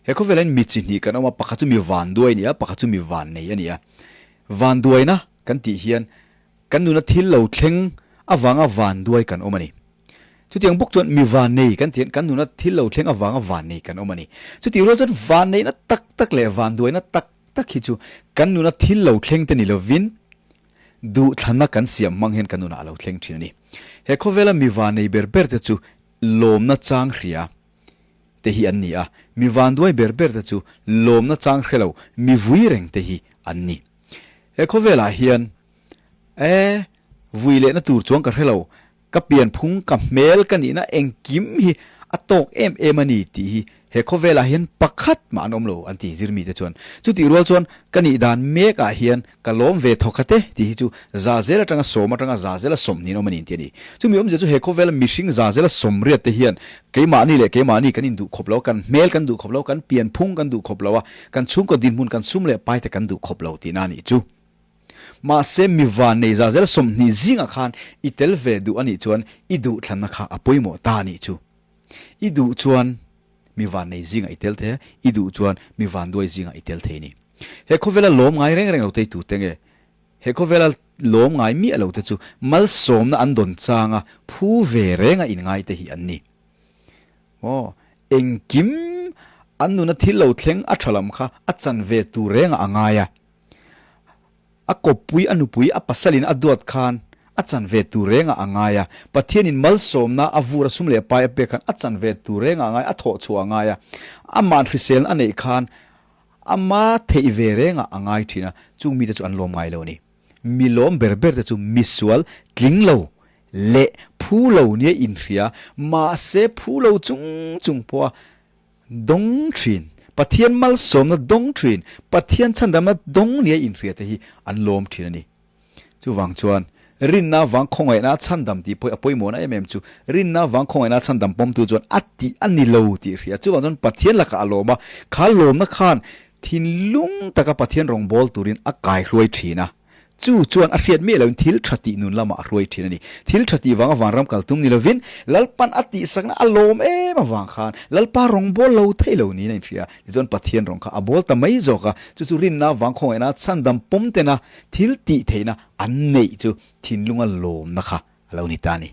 He khawvelah hian mi chi hnih kan awm a, pakhat chu mi vanduai a ni a, pakhat chu mi vannei a ni a. Vanduaina kan tih hian kan nuna thil lo thleng avanga vanduai kan awm a ni. Chutiang bawk chuan mi vannei kan tih hian kan nuna thil lo thleng avanga vannei kan awm a ni. Chutih rual chuan vanneihna tak tak leh vanduaina tak tak hi chu kan nuna thil lo thleng te ni lovin duhthlanna kan siam hmang hian kan nunah a lo thleng thin a ni. He khawvela mi vannei ber ber te chu lawmna chang hria te hi an ni a, mi vanduai ber ber te chu lawmna chang hre lo mi vui reng te hi an ni. He khawvelah hian e vui lehna tur chuang ka hre lo, ka pianphung, ka hmel, ka nihna engkim hi a tawk em em a ni tih hi he khawvelah hian pakhat mah an awm lo an ti zirmi te chuan. Chutih rual chuan ka nih dan mekah hian Ka lawm ve thawk khat e tih hi chu Zazel atanga sawm atanga Zazela sawmhnih an awm a ni tih a ni. Chumi awmzia chu he khawvela mihring Zazela sawmriat te hian keimahni leh keimahni kan induh khawp lo a, kan hmel kan duh khawp lo, kan pianphung kan duh khawp lo a, kan chhungkaw dinhmun, kan sum leh pai te kan duh khawp lo tihna a nih chu. Mahse mi vannei Zazela 20 zingah khan i tel ve duh a nih chuan i duhthlanna kha a pawimawh ta a nih chu. I duh chuan mi vannei zingah i tel thei a, i duh chuan mi vanduai zingah i tel thei a ni. He khawvela lawm ngai reng reng lo te hi tute nge? He khawvela lawm ngai miah lo te chu malsawmna an dawn changa phu ve renga inngai te hi an ni. Aw, engkim an nuna thil lo thleng a tha lam kha a chan ve tur rengah a ngai a. A kawppui, a nupui, a pasalin a duat khan a chan ve tur rengah a ngai a. Pathianin malsawmna a vur a sum leh pai a pek khan a chan ve tur rengah a ngai a, a thawh chhuah a ngai a. Ama'n hriselna a neih khan Ama theih ve rengah a ngai thin a, chung mite chu an lawm ngai lo a ni. Mi lawm ber ber te chu misual tling lo leh phu lo nia inhria, mahse phu lo chung chung pawha dawng thin, Pathian malsawmna dawng thin, Pathian chhandamna dawng nia inhria te hi an lawm thin a ni. Chuvang chuan, rinna vang khawngaihna chhandam tih pawh a pawimawhna em em chu, rinna vang khawngaihna chhandam pawmtu chuan a tih a ni lo tih hria. Chuvang chuan Pathian lakah a lawm a, kha lawmna khan thinlung taka Pathian rawngbâwl turin a kaihruai thin a. Chu chuan a hriat miah loin thil tha tih nun lamah a hruai thin a ni. Thil tha tih vanga vanram kal tum ni lovin, Lalpan a tihsakna a lawm em avang khan Lalpa rawngbâwl lo thei lo niin a inhria. Tichuan Pathian rawng kha a bâwl ta mai zawk a, chu chu rinna vang khawngaihna chhandam pawm tena Thil tih theihna an neih chu thinlunga lawmna kha a lo ni ta a ni.